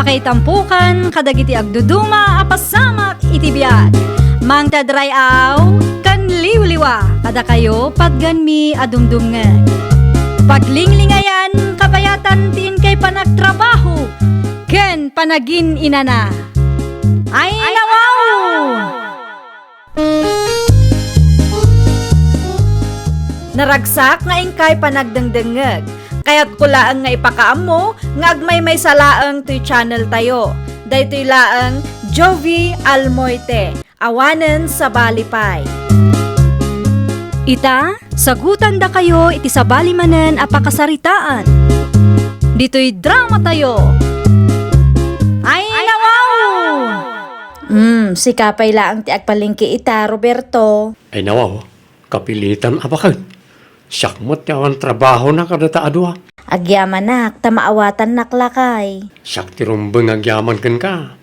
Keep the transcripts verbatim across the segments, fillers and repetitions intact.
Ay tampukan kadagiti agduduma a pasamak iti biag. Mangted ray-aw ken liwliwa kadakayo patgenmi a dumdumngeg. Paglinglingayan, kabayatan ti inkay panagtrabaho ken panagin-inana. Ay, nawaw! Naragsak nga inkay panagdengdengngeg. Kayatko laeng nga ipakaammo nga agmaymaysa laeng toy channel tayo. Daytoy laeng Jovi Almoite, awanen sabali pay. Ita, sagutandakayo iti sabali manen a pakasaritaan. Ditoy drama tayo. Ay, nawaw! Hmm, sika pay laeng ti agpalengke ita, Roberto. Ay nawaw, kapilitan a baket. Siak met ti awan trabahona kadata a dua. Agyamanak, ta maawatannak lakay. Siak ti rumbeng nga agyaman kenka.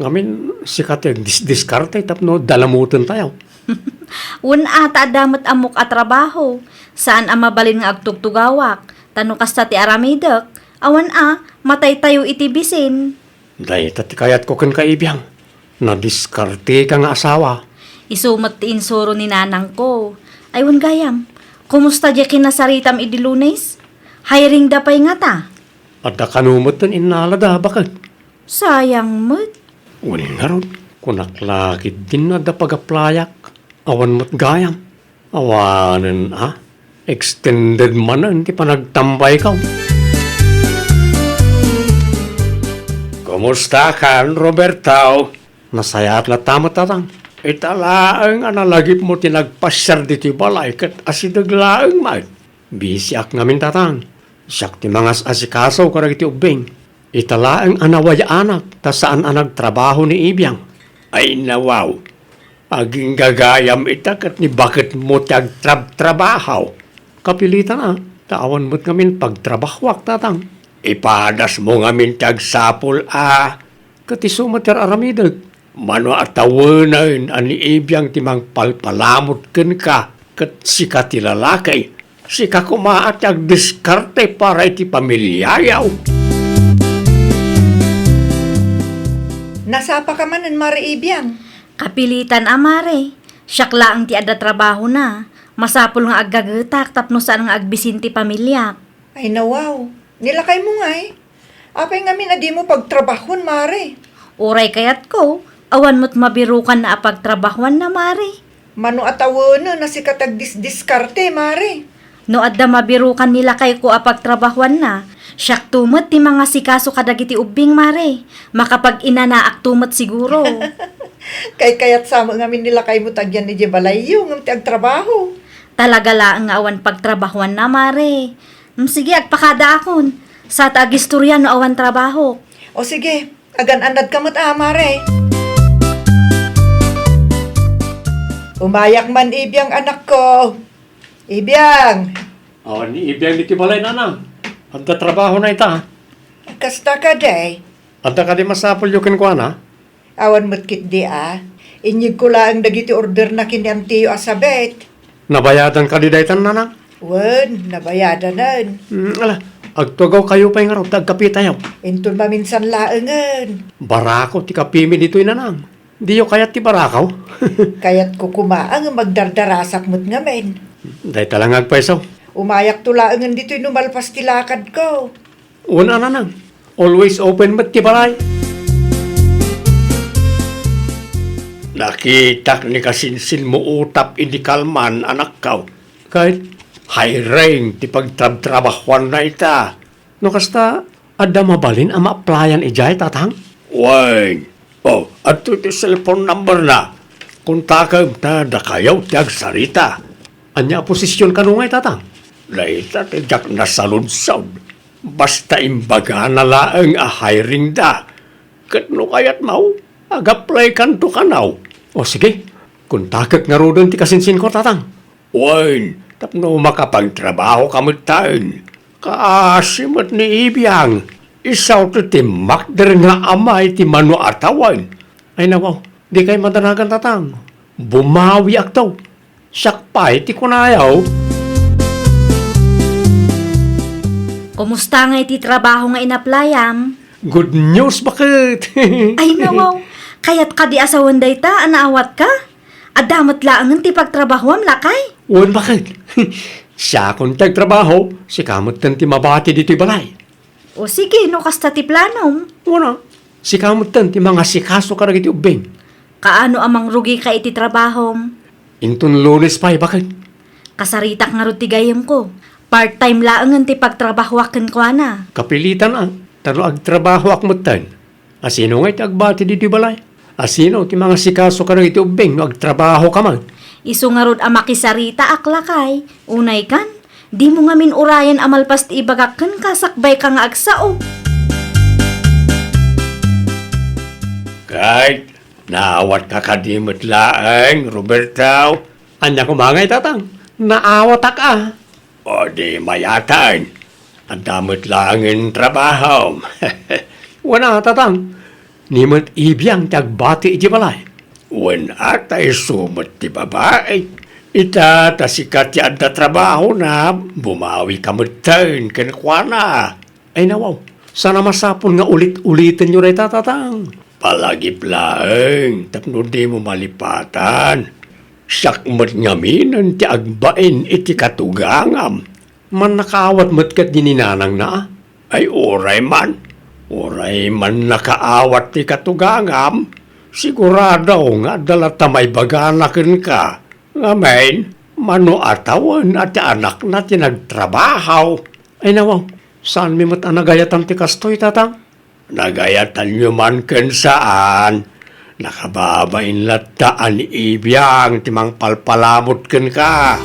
Ngamin, sika ti agdisdiskarte tapno dalamuten tayo. Wen a, ta adda met ammok a trabaho. Saan a mabalin nga agtugtugawak. Ta no kasta ti aramidek, awan a, matay tayo iti bisin. Dayta ti kayatko kenka, Ibiang. Nadiskarteka nga asawa. Isu met ti insuro ni nanangko. Ay, wen gayam, kumusta diay kinasaritam idi Lunes? Hiring da pay ngata? Adda kano metten innalada, baket. Sayang met. Wen ngarud, kunak la ketdin no adda pag-applyak. Awan met gayam. Awanen a, extended manen ti panagtambayko. Kumustakan, Roberto? Nasayaat latta met, Tatang. Ita laeng a nalagipmo ti nagpasiar ditoy balay ket asideg laeng met. Bisiak ngamin, Tatang. Siak ti mangas-asikaso kadagiti ubbing. Ita laeng a nawayaanak ta saan a nagtrabaho ni Ibiang. Ay nawaw, aginggagayam ita ket ni baketmo ti agtrabtrabaho. Kapilitan a, ta awan met ngamin pagtrabahoak, Tatang. Ipadasmo ngamin ti agsapul a, ket isu met ti ar-aramidek. Mano a tawenen a ni Ibiang ti mangpalpalamut kenka ket sika ti lalaki, sika koma a ti agdiskarte para iti pamiliayo. Nasapaka manen, Mare Ibiang? Kapilitan a, Mare. Siak laeng ti adda trabahona. Masapul nga aggagetak tapno saan nga agbisin ti pamiliak. Ay, nawaw. Ni lakaymo ngay? Apay ngamin a dimo pagtrabahuan, Mare? Uray kayatko, awan met mabirukanna a pagtrabahuanna, Mare. Mano a tawenen a sika ti agdisdiskarte, Mare? No adda mabirukan ni lakayko a pagtrabahuanna, siakto met ti mangasikaso kadagiti ubbing, Mare. Makapag-inanaakto met siguro. Kaykayatsa met ngamin ni lakaymo ti agyan idiay balayyo ngem ti agtrabaho. Talaga laeng nga awan pagtrabahuanna, Mare. Mm, sige, agpakadaakon. Sa ta agistoria no awan trabaho. O sige, agan-annadka met a, Mare. Umayak man, Ibiang, anakko. Ibiang! Awan ni Ibiang ditoy balay, Nanang. Adda trabahona ita. Kasta kadi? Adda kadi masapulyo kenkuana? Awan met ketdi a. Inyegko laeng dagiti orderna ken ni antiyo a sabet. Nabayadan kadi daytan, Nanang? Wen, nabayadanen. Mm, ala, agtugawkayo pay ngarud ta agkapetayo. Inton maminsan laengen. Barako ti kapimi ditoy, Nanang. Diyo kayat ti barako? Kayatko koma a ngem agdardarasak met ngamin. Dayta la nga agpayso. Umayakto laengen ditoy no malpas ti lakadko. Wen a, Nanang. Always open met ti balay. Nakitak ni kasinsinmo utap idi kalman, anakko. Ket hiring ti pagtrabtrabahuanna ita. No kasta, adda mabalin a ma-applyan idiay, Tatang? Wen. O, adtoy ti cellphone numberna. Kontakem ta dakayo ti agsarita. Ania a posision kano ngay, Tatang? Dayta ti diak nasaludsod. Basta imbagana laeng a hiring da. Ket no kayatmo, ag-applykanto kano. O sige, kontakek ngaruden ti kasinsinko, Tatang. Wen, tapno makapagtrabahoka metten. Kaasi met ni Ibiang, isu ti timmakder nga ama iti mano a tawen. Ay nawaw, dikay madanagan, Tatang. Bumawiakto. Siak pay ti kunayo. Kumusta ngay ti trabaho nga inaplayam? Good news, baket! Ay, nawaw. Kayat kadi a sawen dayta a naawatka? Adda met laengen ti pagtrabahoam, lakay? Wen, baket. Siakon ti agtrabaho, sika metten ti mabati ditoy balay. O sige, no kasta ti planom. Wen a, sika metten ti mangasikaso kadagiti ubbing. Kaano a mangrugika iti trabahom? Inton Lunes pay, baket. Kasaritak ngarud ti gayyemko. Part-time laengen ti pagtrabahoak kenkuana. Kapilitan a, ta no agtrabahoak metten, asino ngay ti agbati ditoy balay? Asino ti mangasikaso kadagiti ubbing no agtrabahoka met? Isu ngarud a makisaritaak, lakay. Unaykan, dimo ngamin urayen a malpas ti ibagak kenka sakbayka nga agsao. Ket naawatka kadi met laeng, Roberto? Ania koma ngay, Tatang? Naawatak a. O di mayaten. Adda met laengen trabahom. Wen a, Tatang. Ni met ibiang ti agbati iti balay. Wen a, ta isu met ti babai. Ita, ta sika ti adda trabahona, bumawika metten kenkuana. Ay, nawaw, saan a masapul nga ulit-ulitenyo dayta, Tatang. Palagip laeng tapno dimo malipatan. Siak met ngaminen ti agbain iti katugangam. Mannakaawat met ket ni nanangna? Ay, uray man. Uray mannakaawat ti katugangam, sigurado nga adda latta maibagana kenka. Ngamin, mano a tawen a ti anakna ti nagtrabaho? Ay, nawaw, saanmi met a nagayatan ti kastoy, Tatang? Nagayatanyo man ken saan, nakababain latta a ni Ibiang ti mangpalpalamut kenka.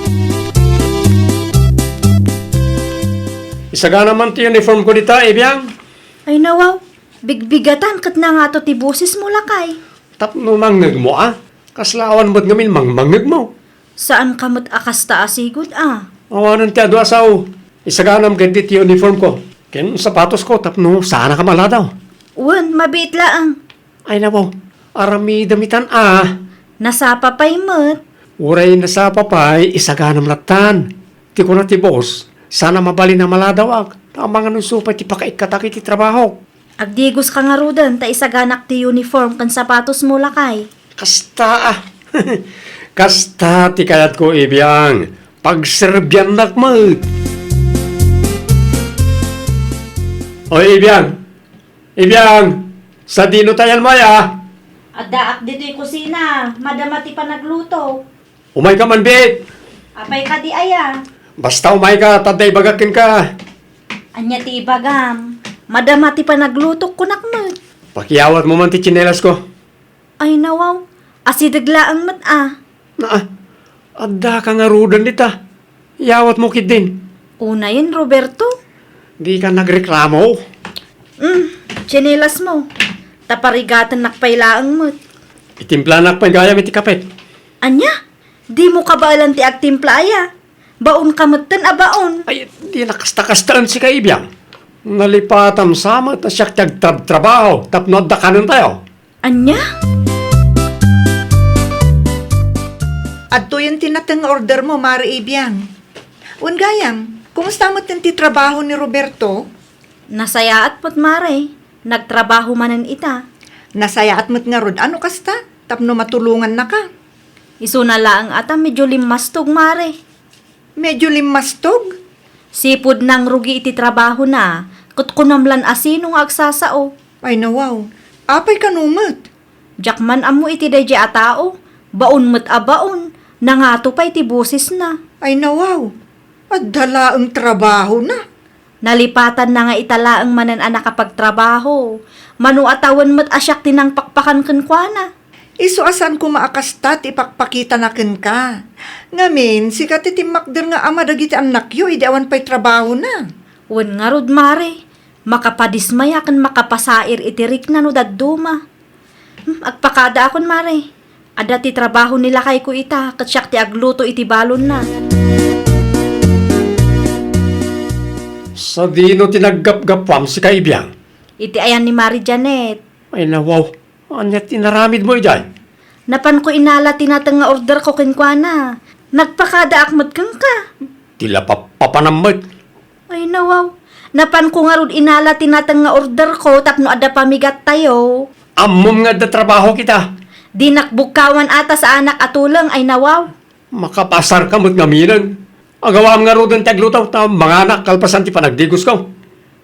Isagana man ti uniform ko dita, Ibiang. Ay, nawaw, bigbigatan ket nangato ti bosesmo, lakay. Tapno mangngegmo a, kasla awan met ngamin mangmangngegmo. Saanka met a kasta a sigud a. Awanen ti adu a sao. Isaganam ketdi ti uniform ko ken sapatos ko tapno saanaka maladaw. Wen, mabiit laeng. Ay, nawaw, aramidem itan a. Nasapa pay met. Uray nasapa pay, isaganam lattan. Ti kuna ti boss, saan a mabalin a maladawak, ta amangan isu pay ti pakaikkatak iti trabahok. Agdigoska ngaruden ta isaganak ti uniform ken sapatosmo, lakay. Kasta a. Kasta ti kayatko, Ibiang. Pagserbiannak met. Oy, Ibiang. Ibiang. Sadino tayan mo aya? Addaak ditoy kusina. Madama ti panagluto. Umayka man, biit. Apay kadi aya? Basta umayka, ta adda ibagak kenka. Ania ti ibagam? Madama ti panaglutok, kunak met. Pakiyawatmo man ti tsinelas ko. Ay, nawaw. Asideg laeng met a. Naa, addaka ngaruden dita. Yawatmo ketdin. Unayen, Roberto. Dika nagreklamo. Mm, tsinelasmo. Ta parigatennak pay laeng met. Itimplanak pay gayam iti kape. Ania? Dimo kabaelan ti agtimpla aya? Baonka metten a baon. Ay, di nakasta-kastaen sika, Ibiang. Nalipatam sa met a siak ti agtrabtrabaho tapno adda kanentayo. Ania? Adtoyen ti nateng nga ordermo, Mare Ibiang. Wen gayam, kumusta metten ti trabaho ni Roberto? Nasayaat met, Mare. Nagtrabaho manen ita. Nasayaat met ngarud a no kasta, tapno matulongannaka. Isuna laeng a ta medyo limmastog, Mare. Medyo limmastog? Sipud nangrugi iti trabahona, ket kunam lan a sino nga agsasao. Ay, nawaw. Apay kano met? Diak man ammo iti daydiay a tao. Baon met a baon. Nangato pay ti bosesna. Ay, nawaw. Adda laeng trabahona. Nalipatanna nga ita laeng manen a nakapagtrabaho. Mano a tawen met a siak ti nangpakpakan kenkuana. Isu a saan koma a kasta ti ipakpakitana kenka. Ngamin, sika ti timmakder nga ama dagiti annakyo idi awan pay trabahona. Wen ngarud, Mare, makapadismaya ken makapasair iti rikna no dadduma. Hmm, agpakadaakon, Mare. Adda ti trabaho ni lakayko ita, ket siak ti agluto iti balonna. Sadino ti naggapgapuam, sika, Ibiang? Iti ayan ni Mare Janet. Ay, nawaw. Ania ti inaramidmo idiay? Napanko inala ti nateng nga orderko kenkuana. Nagpakadaak met kenka. Ti lapappapanam met. Ay, nawaw. Napanko ngarud inala ti nateng nga orderko tapno adda pamigattayo. Ammom nga adda trabaho kita. Dinak bukkawan a ta saanak a tuleng, ay nawaw. Makapaasarka met ngamin. Agawam ngaruden ti agluto ta manganak kalpasan ti panagdigosko.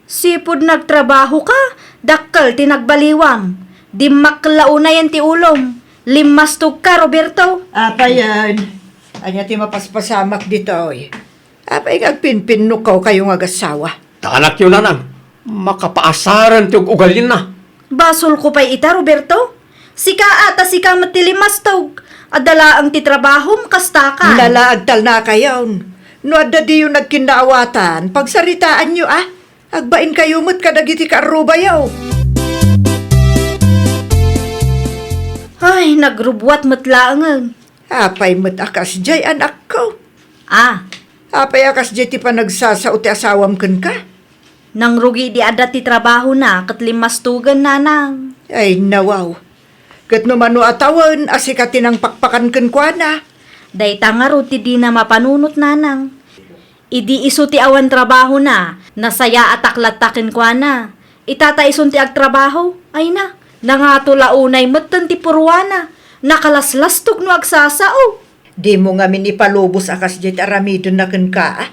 Sipud nagtrabahoka, dakkel ti nagbaliwam. Dimmakkel la unayen ti ulom. Limmastogka, Roberto. Apay, ania ti mapaspasamak ditoy? Apay nga agpinpinnokawkayo nga agassawa? Ta anakyo, nanang, makapaasaren ti ug-ugalinna. Basolko pay ita, Roberto. Sika a, ta sika met ti limmastog. Adda laeng ti trabahom, kasta ka. Nala, agtalnakayon. No adda diyo nagkinnaawatan, pagsaritaanyo a. Agbainkayo met kadagiti kaarrubayo. Ay, nagrubbuat met laengen. Apay met a kasdiay, anakko? Ah. Apay a kasdiay ti panagsasao ti asawam kenka? Nangrugi idi adda ti trabahona ket limmastogen, nanang. Ay, nawaw. Ket no mano a tawen a sika ti nangpakpakan kenkuana? Dayta ngarud ti dina mapanunot, nanang. Idi isu ti awan trabahona, nasayaatak latta kenkuana. Itata isun ti agtrabaho, ay na, nangato la unay metten ti purwana. Nakalaslastog no agsasao. Dimo ngamin ipalubos a kasdiay ti aramidenna kenka, a?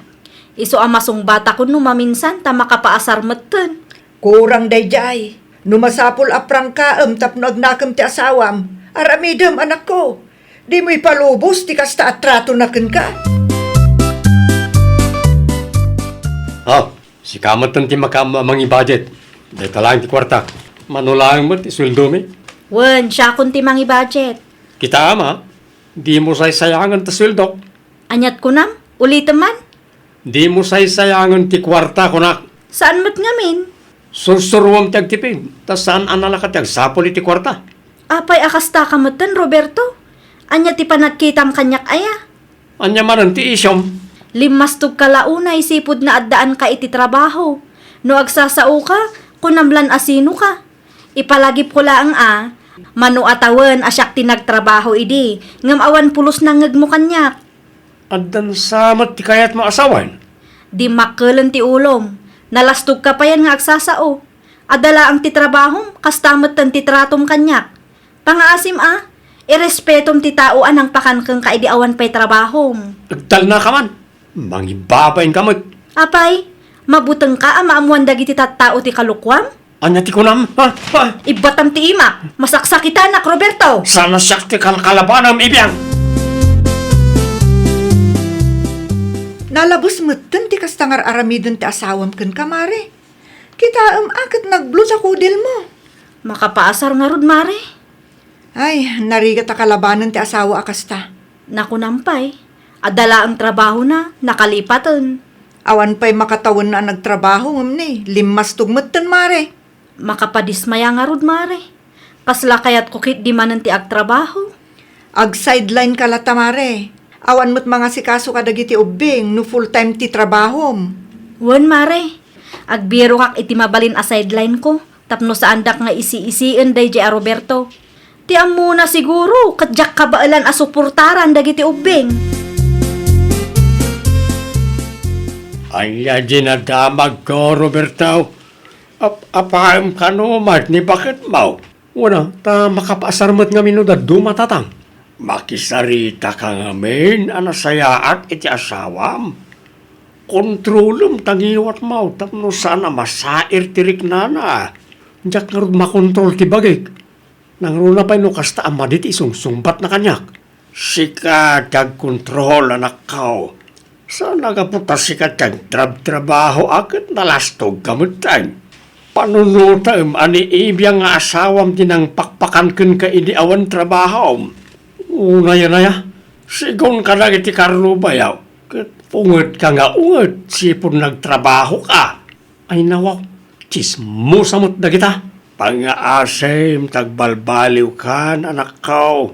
Isu a masungbatakon no maminsan ta makapaasar metten. Kurang daydiay. No masapul a prangkaem tapno agnakem ti asawam, aramidem, anakko. Dimo ipalubos ti kasta a tratona kenka. Ah, sika metten ti makaammo a mangi-budget. Dayta laeng ti kuarta. Mano laeng met ti sueldomi? Wen, siakon ti mangi-budget. Kitaem a, dimo saysayangen ti sueldok. Aniat kunam? Ulitem man? Dimo saysayangen ti kuarta, kunak. Saan met ngamin? Sursuruam ti agtipid, ta saan a nalaka ti agsapul iti kuarta. Apay a kastaka metten, Roberto? Ania ti panagkitam kaniak aya? Ania manen ti isyom? Limmastogka la unay sipud naaddaanka iti trabaho. No agsasaoka, kunam lan a sinoka. Ipalagipko laeng a, mano a tawen a siak ti nagtrabaho idi, ngem awan pulos nangngegmo kaniak. Addan sa met ti kayatmo a sawen? Dimmakkelen ti ulom. Nalastogka payen nga agsasao. Adda laeng ti trabahom, kasta metten ti tratom kaniak. Pangaasim a, irespetom ti tao a nangpakan kenka idi awan pay trabahom. Agtalnaka man. Mangibabainka met. Apay, mabutengka a maammoan dagiti tattao ti kalokuam? Ania ti kunam? Ha? Ha? Ibbatam ti imak. Masaksakitanak, Roberto! Saan a siak ti kalkalabanem, Ibiang! Nalabes metten ti kasta nga ar-aramiden ti asawam kenka, Mare. Kitaem a ket nag-blue ti kudelmo. Makapaasar ngarud, Mare. Ay, narigat a kalabanen ti asawa a kasta. Nakunam pay, adda laeng trabahona, nakalipaten. Awan pay makatawenna a nagtrabaho, ngem ni, limmastog metten, Mare. Makapadismaya ngarud, Mare. Kasla kayatko ketdi manen ti agtrabaho. Ag-sideline ka latta, Mare. Awan met mangasikaso kadagiti ubbing no full-time ti trabahom. Wen, Mare. Agbirokak iti mabalin a sideline ko. Tapno saandak nga isi-isien daydiay a Roberto. Ti ammona siguro, ket diak kabaelan a suportaran dagiti ubbing. Ania di nadamagko, Roberto? Ap-apaem kano met ni baketmo? Wen a, ta makapaasar met ngamin no dadduma, tatang. Makisarita ka ngamin a nasayaat iti asawam. Kontrolem ta ngiwatmo tapno saan a masair ti riknana. Diak ngarud makontrol ti bagik. Nangruna pay no kasta a madi ti isungsungbatna kaniak. Sika ti agkontrol, anakko. Saan a gapu ta sika ti agtrabtrabaho a ket nalastogka metten. Panunotem a ni Ibiang nga asawam ti nangpakpakan kenka idi awan trabahom. Unay, unay a, sigun kadagiti karrubayo, ket ungetka nga unget sipud nagtrabahoka. Ay nawaw, tsismosa met dagita. Pangngaasim ta agbalbaliwkan, anakko.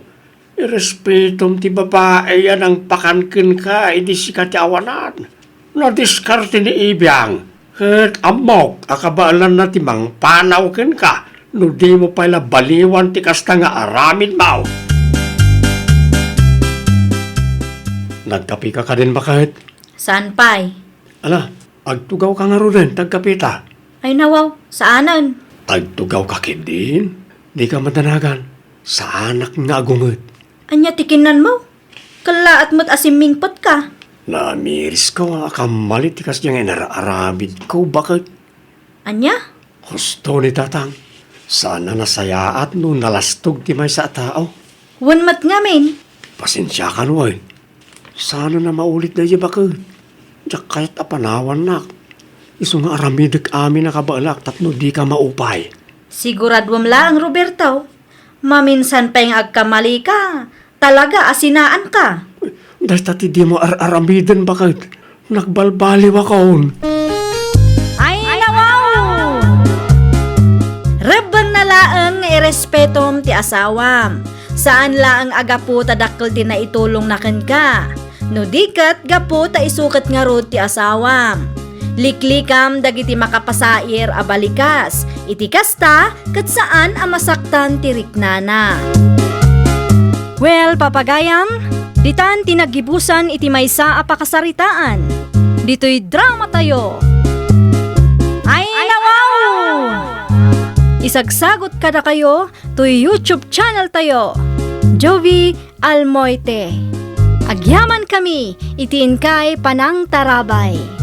Irespetom ti babai a nangpakan kenka idi sika ti awanan. Nadiskarte ni Ibiang, ket ammok a kabaelanna ti mangpanaw kenka no dimo pay la baliwan ti kasta nga aramidmo. Nagkapeka kadin, baket? Saan pay? Ala, Agtugawka ngaruden, ti agkapita. Ay nawaw, saanen. Agtugawka ketdin, dika madanagan. Saanak nga agunget. Ania ti kinnanmo? Kellaat met a simmingpetka. Naamiriska a kammali ti kasdiay nga inar-aramidko, baket. Ania? Husto ni Tatang. Saan a nasayaat no nalastog ti maysa a tao. Wen met ngamin. Pasensiakan wen. Saan a maulit daydi, baket. Diak kayat a panawannak. Isu nga aramidek amin a kabaelak tapno dika maupay. Siguraduem laeng, Roberto. Maminsan pay nga agkamalika, talaga a sinaanka. Dayta ti dimo ar-aramiden, baket. Nagbalbaliwakon. Ay, nawaw! Rebbengna laeng nga irespetom ti asawam. Saan laeng a gapu ta dakkel ti naitulongna kenka. No di ket gapu ta isu ket ngarud ti asawam. Liklikam dagiti makapasair a balikas. Iti kasta, ket saan a masaktan ti riknana. Well, papagayam, ditan ti naggibusan iti maysa a pakasaritaan. Ditoy dramatayo. Ay, nawaw! Isagsagot kadakayo toy YouTube channel tayo, Jovie Almoite. Agyamankami iti inkay panangtarabay.